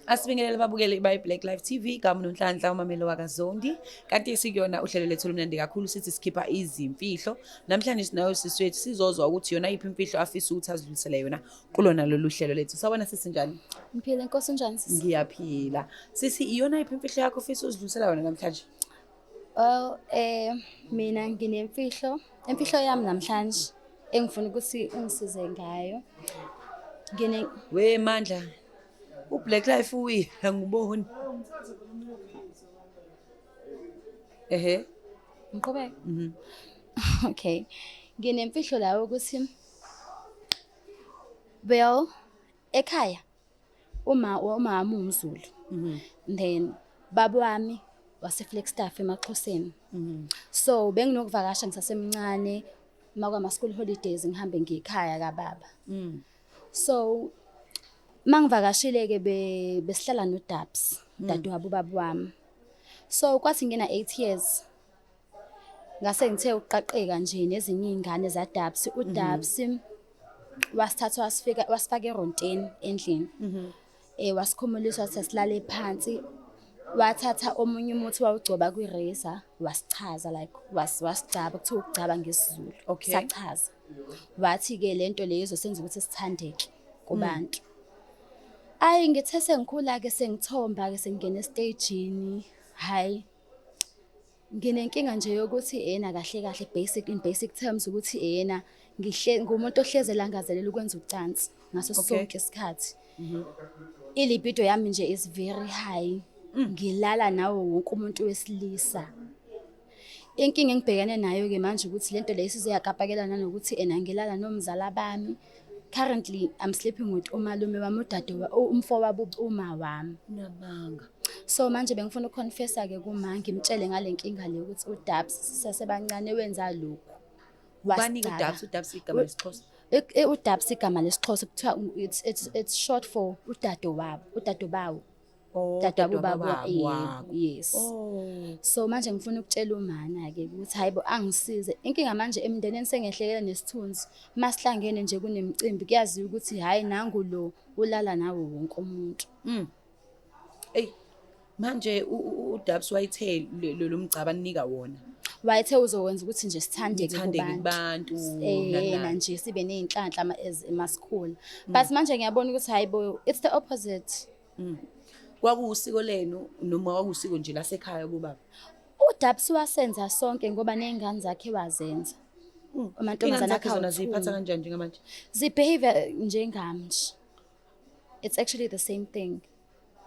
Asibingelele babukele by Black Life TV gama noNhlanhla umamelo wakaZondi kanti sikuyona uhlelo lethu olumnandi kakhulu sithi sikhipha izimfihlo. Namhlanje sinayo sisi wethu, sizozwa ukuthi yona yiphi imfihlo afisa ukuthi azidlulisele yona kulona lolu hlelo lethu. Sawubona sisi, njani? Ngiphila, inkosi, unjani sisi? Ngiyaphila sisi. Iyona yiphi imfihlo yakho ofisa uzidlulisela yona namhlanje? Well, mina nginemfihlo, imfihlo yami namhlanje engifuna ukuthi ungisize ngayo. Ngine We Mandla, uBlack Life uwile, angiboni. Ehe. Ngiqhubeke. Okay. Nginemfihlo la ukuthi, well, ekhaya uma umama umZulu. Then baba wami wase Flagstaff emaXhoseni. So benginokuvakasha ngisasemncane makwama school holidays, ngihambe ngikhaya kababa. So mangivakashile ke besihlala noDabs, dadewabo baba wami. So kwathi ngina 8 years ngase ngithe uqaqeka nje nezinye izingane zaDabs. UDabs wasithatha wasifika wasifaka eronteni endlini. Wasikhumulisa, wathi asilale phansi. Wathatha omunye umuthi wawugcoba kwi-razor, wasichaza, like wasigcaba, kuthiwa ukugcaba ngesiZulu. Sachaza. Wathi ke lento leyo izosenza ukuthi sithandeke kubantu. Ayi, ngithe sengikhula ke, sengithomba ke, sengingena estagini, hayi, nginenkinga nje yokuthi ena kahle kahle, basic in basic terms, ukuthi ena ngihle ngumuntu ohleze elangazelela ukwenza ucansi ngaso sonke isikhathi. Ilibido yami nje is very high. Ngilala nawo wonke umuntu wesilisa. Inkinga engibhekene nayo ke manje ukuthi lento le isize yakapakela nanokuthi ena ngilala nomzala bami. Currently I'm sleeping with umalume wami, udade umfowabo uma wami. Unamanga. So manje bengifuna ukuconfessa ke kuma, ngimtshele ngale nkinga le ukuthi uDabs sisasebancane wenza lokhu. Banika uDabs, uDabs igama lesiXhosa? UDabs igama lesiXhosa kuthiwa it's short for udade wabo, udade bawo. Oh, dadewabo dadewabo babo. Wakho. Yes. So manje ngifuna ukutshela umana ke ukuthi hayibo, angisize. Inkinga manje emndenini sengehlekela nesithunzi. Masihlangene nje kunemicimbi, kuyaziwa ukuthi hayi, nangu lo ulala nawo wonke umuntu. Ey, manje uDabs wayithe lo mgcaba anika wona? Wayethe uzokwenza ukuthi nje sithandeke Nithandeke kubantu. kubantu. Nani nani. Nje sibe ney'nhlanhla as emasikhula, but manje ngiyabona ukuthi hayibo, it's the opposite. Kwakuwusiko lenu noma kwakuwusiko nje lasekhaya kubaba? UDabs wasenza sonke ngoba ney'ngane zakhe wazenza. Iy'ngane Amantombazane zakhe akhe zona awu-two. ziyiphatha kanjani njengamanje? Zibehave njengami nje. It's actually the same thing,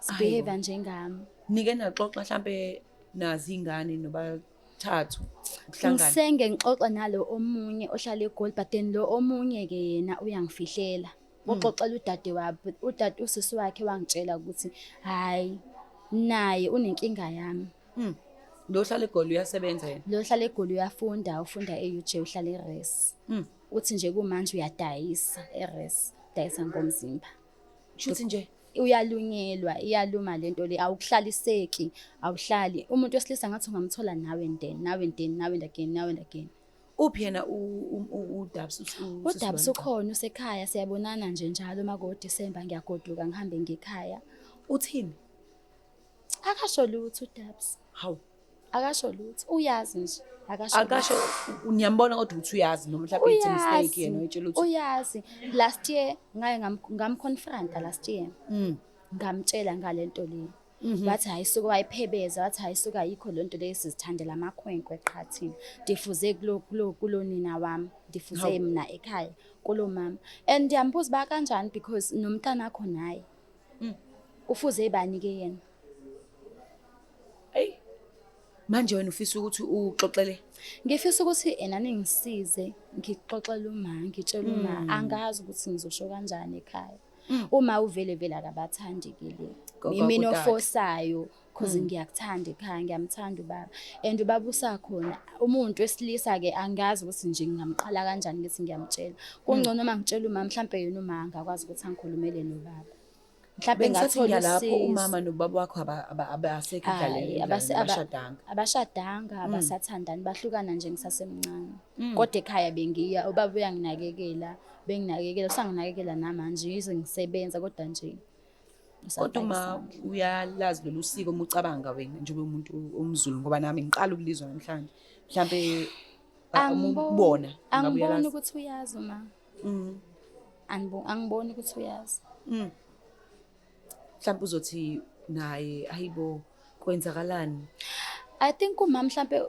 zibehave njengami. Nike naxoxa mhlambe nazi ingane nobathathu ukuhlangana? Ngisenge ngixoxa nalo omunye ohlala eGoli, but then lo omunye-ke yena uyangifihlela, uxoxela udade wabo. Udade, usisi wakhe, wangitshela ukuthi hhayi, naye unenkinga yami. Lo ohlala eGoli uyasebenza yena? Lo ohlala eGoli uyafunda, ufunda e-UJ, uhlala e-res. Uthi nje kumanje uyadayisa e-res, udayisa ngomzimba. Shuthi nje Uyalunyelwa, iyaluma lento le, awukuhlaliseki, awuhlali. Umuntu wesilisa ngathi ungamthola now and then, now and then, now and again, now and again. Uphi yena uDabs? UDabs ukhona, usekhaya, siyabonana nje njalo uma kuDisemba ngiyagoduka ngihambe ngekhaya. Uthini? Akasho lutho uDabs. Hawu. Akasho lutho, uyazi nje, akasho. Akasho, niyambona kodwa ukuthi uyazi noma mhlawumbe it's a mistake yena oyitshela ukuthi Uyazi. Last year ngaye ngamconfronta last year. Ngamtshela ngalento le. Wathi hayi, suka wayiphebeza, wathi hayi suka, ayikho lento le, sizithandela amakhwenkwe qha thina. Ndifuze kulo nina wami, ndifuze Hawu. mina ekhaya kulo mama. And ndiyambuza ba kanjani, because nomntana akho naye. Ufuze bani ke yena? Ey, manje wena ufisa ukuthi uxoxele? Ngifisa ukuthi ena ningisize ngixoxele uma, ngitshele uma, angazi ukuthi ngizosho kanjani ekhaya. Uma uvele vele akabathandi ke le. Gogo Yimina kutata. ofosayo cause ngiyakuthanda ekhaya, ngiyamthanda ubaba. And ubaba usakhona. Umuntu wesilisa ke angazi ukuthi nje ngingamqala kanjani ngithi ngiyamtshela. Kungcono uma ngitshela uma, mhlambe yena uma angakwazi ukuthi angikhulumele nobaba. Mhlambe Bengisathi ngathola ngiyalapho usizo. Umama nobaba wakho abasekho Hhayi, endlaleni, abashadanga? Abashadanga, abasathandani, bahlukana nje ngisasemncane. Kodwa ekhaya bengiya, ubaba uyanginakekela, benginakekela, usanginakekela namanje, yize ngisebenza kodwa nje. Kodwa Usafaka uma isandla. uyalazi lolu siko, uma ucabanga wena njengoba umuntu omZulu, ngoba nami ngiqala ukulizwa namhlanje, mhlampe uma Angiboni, ubona ngabe angiboni uyalazi. ukuthi uyazi uma. Angiboni ukuthi uyazi. Mhlampe uzothi naye ayibo, kwenzakalani? I think uma mhlampe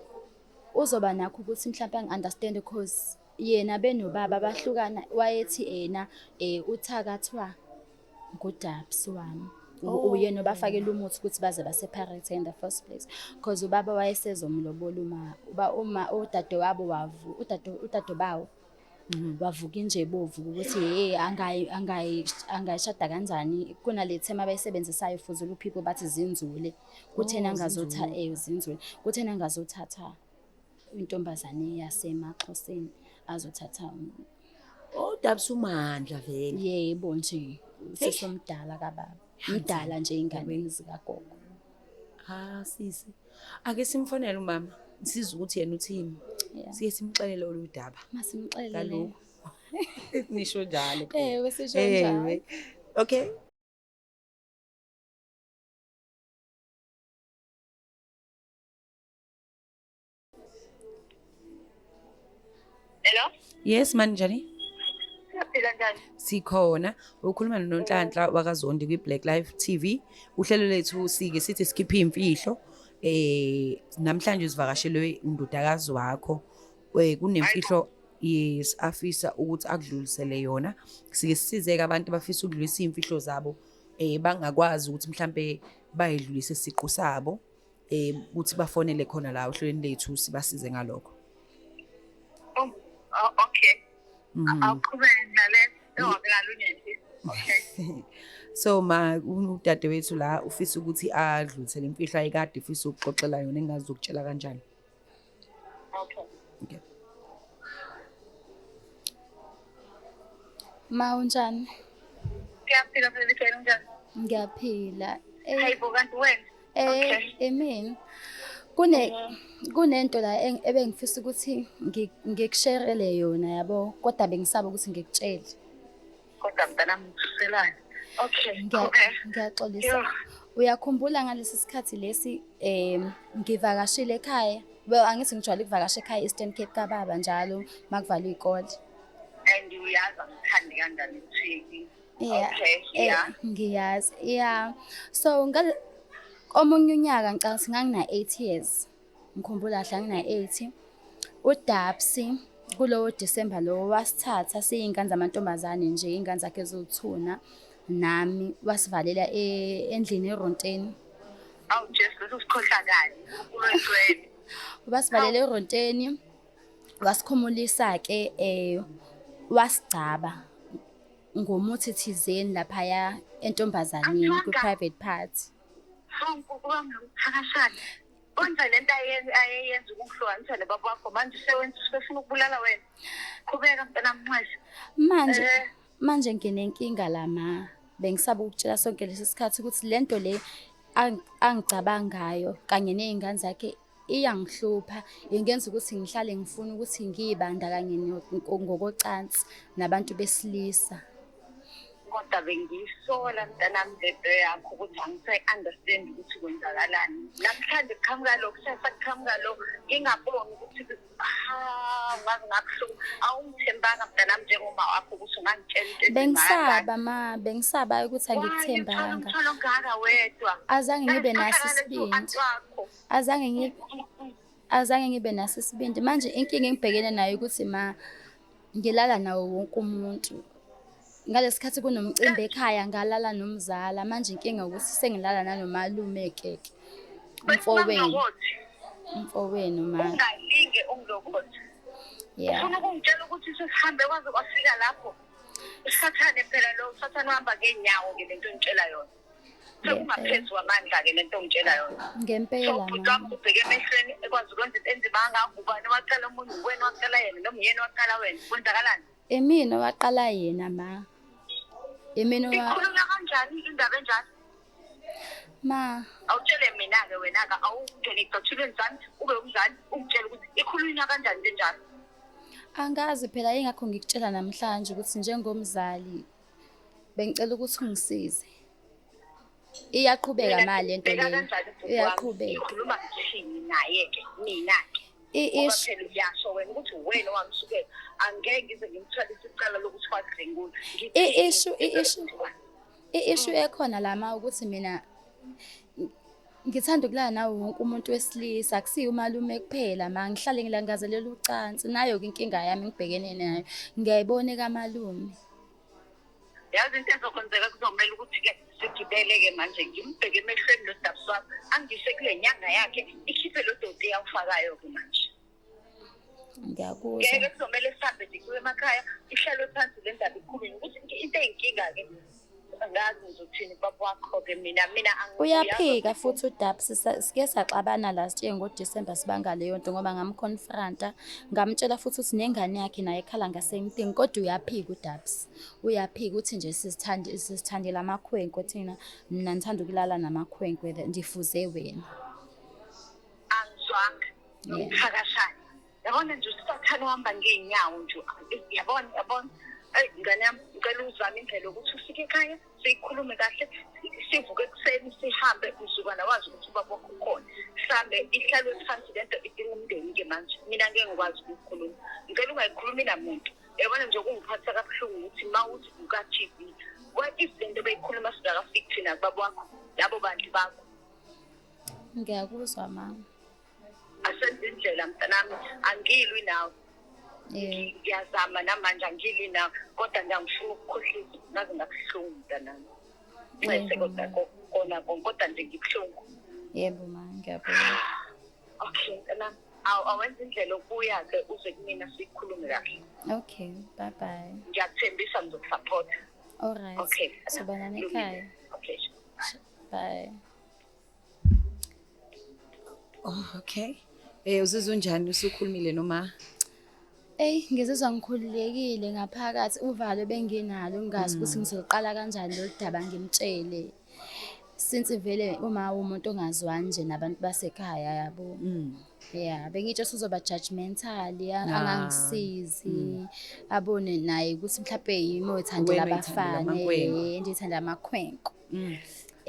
uzoba nakho ukuthi mhlampe angi-understand, because yena benobaba bahlukana, wayethi ena uthakathwa nguDabs wami. Uyena obafakela umuthi ukuthi baze ba-separate in the first place, because ubaba wayesezomlobola uma uba uma udadewabo wavu udadebawo wavuka inje bovu ukuthi hey, angayi angayishada kanjani, kunale term abayisebenzisayo for Zulu people, bathi zinzule, kuthena Oh, angazotha zinzule. Zinzule, kuthena angazothatha intombazane yasemaXhoseni, azothatha Oh, Dabs umandla vele. Yebo nje, usesomdala kababa, mdala nje ingane zikagogo. Ah sisi, ake simfonele umama, sizwe ukuthi yena uthini. Siye simxelele olu daba. Masimxelele. Kalokhu nisho njalo phela. Ewe, sisho njalo. Ewe. Okay. Hello? Yes, manjani? Siyaphila, njani? Sikhona. Ukhuluma noNhlanhla wakaZondi kwi-Black Life TV. Uhlelo lethu sike sithi sikhiphe imfihlo. Namhlanje sivakashelwe undodakazi wakho. Kunemfihlo, yes, afisa ukuthi akudlulisele yona. Sike sisizeke abantu abafisa ukudlulisa imfihlo zabo, bangakwazi ukuthi mhlambe bayidlulise siqu sabo, ukuthi bafonele khona la ohlelweni lethu sibasize ngalokho. Oh, okay. Awuqhubeke nale engakalunye nje. Okay. So ma, udadewethu la ufisa ukuthi adlulisele imfihlo ayikade ufisa ukuxoxela yona, engazi ukutshela kanjani. Okay. Okay. Ma, unjani? Siyaphila phela, njani? Ngiyaphila. Hayibo, kanti wena? Okay. Emini. Kunento la ebengifisa ukuthi ngikusherele yona yabo, kodwa bengisaba ukuthi ngikutshele. Kodwa mntanami, ngithuselani? Okay. Okay. Ngiyaxolisa. Yo. Uyakhumbula ngalesi sikhathi lesi ngivakashile ekhaya? Well, angithi ngijwayele ukuvakasha ekhaya Eastern Cape kababa njalo makuvalwa iy'kole. And uyazi angithandi kanjani eThekwini. Yeah. Okay, yeah. Ngiyazi. Yeah. So ngale omunye unyaka ngicabanga ukuthi ngangina 8 years. Ngikhumbula kahle ngina 8. uDapsi kulowo December lowo wasithatha siyingane zamantombazane nje, ingane zakhe eziwuthuna nami, wasivalela endlini eronteni. Awu Jesu, leso sikhohlakali. Ukulwecwele. Wasivalela eronteni, wasikhumulisa ke, wasigcaba ngomuthi thizeni laphaya entombazaneni Angithanda. ku-private part. Hawu, wami nokuthakashana. Wenza lento ayeyenza ukuhlukanisa nobaba wakho, manje sewenza usefuna ukubulala wena. Qhubeka mntanami, nxese. Manje manje nginenkinga la ma, bengisaba ukutshela sonke lesi sikhathi ukuthi lento le angicabangayo kanye ney'ngane zakhe iyangihlupha, ingenza ukuthi ngihlale ngifuna ukuthi ngiyibandakanye ngokocansi nabantu besilisa. Kodwa bengiyisola mntanami lento yakho ukuthi angise-understand ukuthi kwenzakalani. Namhlanje kuqhamuka lo, kusasa kuqhamuka lo, ngingaboni ukuthi ha, ngaze ngabuhlungu. Awungithembanga mntanami njengoma wakho ukuthi ungangitshela into enzima kangaka. Bengisaba ma, bengisaba ukuthi Why angikuthembanga. umthwalo ongaka wedwa? Azange ngibe naso Lesi isibindi. anti wakho. Azange ngibe naso isibindi. Manje inkinga engibhekene nayo ukuthi ma, ngilala nawo wonke umuntu. Ngalesi sikhathi kunomcimbi ekhaya ngalala nomzala, manje inkinga ukuthi sengilala nanomalume keke. Umfowenu, Ungangilokothi. umfowenu ma. Ungalinge ungilokothi. Yeah. Ufuna ukungitshela ukuthi sesihambe kwaze kwafika lapho. Usathane phela lo, usathane uhamba ngeenyawo ke lento ongitshela yona. Sekungaphezu kwamandla ke lento ongitshela yona. So Ngempela ubhuti wami ma. ubheke emehlweni ekwazi ukwenza into enzima kangaka, ubani waqala omunye, uwena waqala yena noma uyena waqala wena, kwenzakalani? Imina waqala yena ma. Imina wa Ikhulunywa kanjani indaba enjalo? Ma. Awutshele mina-ke wena-ke, awungene ey'cathulweni zami, ube umzali, ungitshele ukuthi ikhulunywa kanjani into enjalo. Angazi phela, ingakho ngikutshela namhlanje ukuthi njengomzali bengicela ukuthi ungisize. Iyaqhubeka Mina ma lento ngibheka leyo. kanjani ubhuti wami? Iyaqhubeka. Ngikhuluma ngithini naye-ke mina-ke? Ngoba phela uyasho wena ukuthi uwena owamsukela, angeke ngize ngimthwalise icala lokuthi wadlwengula. I-issue ekhona la ma ukuthi mina ngithanda ukulala nawo wonke umuntu wesilisa, akusiyo umalume kuphela ma, ngihlale ngilangazelela ucansi. Nayo-ke inkinga yami ngibhekene nayo, ngiyayibona ekamalume. Yazi into ezokwenzeka, kuzomele ukuthi-ke sigibele-ke manje, ngimbheke emehlweni lo dabs wami, angise kule nyanga yakhe ikhiphe lo doti eyawufakayo-ke manje. Ngiyakuzwa. Ngeke, kuzomele sihambe nje kuye emakhaya, ihlalwe phansi le ndaba, ikhulunywe ukuthi into eyinkinga-ke. Angazi ngizothini baba wakho-ke mina. Uyaphika futhi uDabs, sike saxabana last year ngoDisemba sibanga leyo nto ngoba ngamconfronta, ngamtshela futhi ukuthi nengane yakhe naye ekhala nga-same thing, kodwa uyaphika uDabs. Uyaphika ukuthi nje sizithande sizithandela amakhwenkwe thina, mina ngithanda ukulala namakhwenkwe, ndifuze wena. Angizwanga nomthakashana, yabona nje usathane uhamba ngey'nyawo nje, yabona yabona. Eyi ngane yami, ngicela uzame indlela yokuthi ufike ekhaya siyikhulume kahle, sivuke ekuseni sihambe, mzukwana wazi ukuthi ubaba wakho ukhona, sihambe ihlalwe phansi lento, idinga umndeni-ke manje. Mina ngeke ngikwazi ukuyikhuluma, ngicela ungayikhulumi namuntu. Yabona nje kungiphatha kabuhlungu ukuthi ma uthi uka-TV, what if le nto beyikhuluma singakafiki thina kubaba wakho, labo bantu bakho? Ngiyakuzwa mama. Asenze indlela mntanami, angilwi nawe. Ngiyazama namanje, angilwi nawe, kodwa nje angifuni ukukhohlisa, ngaze ngabuhlungu mntanami. Ncese kodwa kona konke, kodwa nje ngibuhlungu. Yebo ma, ngiyabonga. Okay mntanami, awenze indlela okubuya-ke uze kumina sikhulume kahle. Okay, bye bye. Ngiyakuthembisa ngizokusapotha. All right. Okay. Sobonana ekhaya. Okay. Bye. Oh, okay. Uzizwa unjani usukhulumile noma? Eyi, ngizizwa ngikhululekile ngaphakathi, uvalo benginalo ngingazi ukuthi ngizoqala kanjani lolu daba ngimtshele. Since vele uma umuntu ongazwani nje nabantu basekhaya, yabo. Yeah, bengitsho uzoba judgmental, angangisizi. Abone naye ukuthi mhlawumbe yimi oyithandela Wena oyithandela abafana, amakhwenkwe. Ndithanda amakhwenkwe.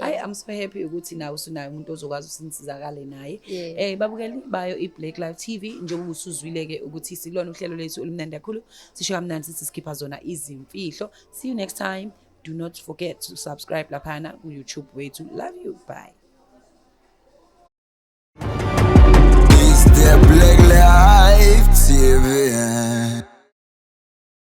Hayi, I'm so happy ukuthi nawe usunayo umuntu ozokwazi usinsizakale naye. Babukeli bayo iBlack Life TV, njengoba usuzwile ke ukuthi silona uhlelo lethu olumnandi kakhulu. Sisho kamnandi sithi sikhipha zona izimfihlo. See you next time. Do not forget to subscribe laphana ku YouTube wethu. Love you. Bye. It's the Black Life TV.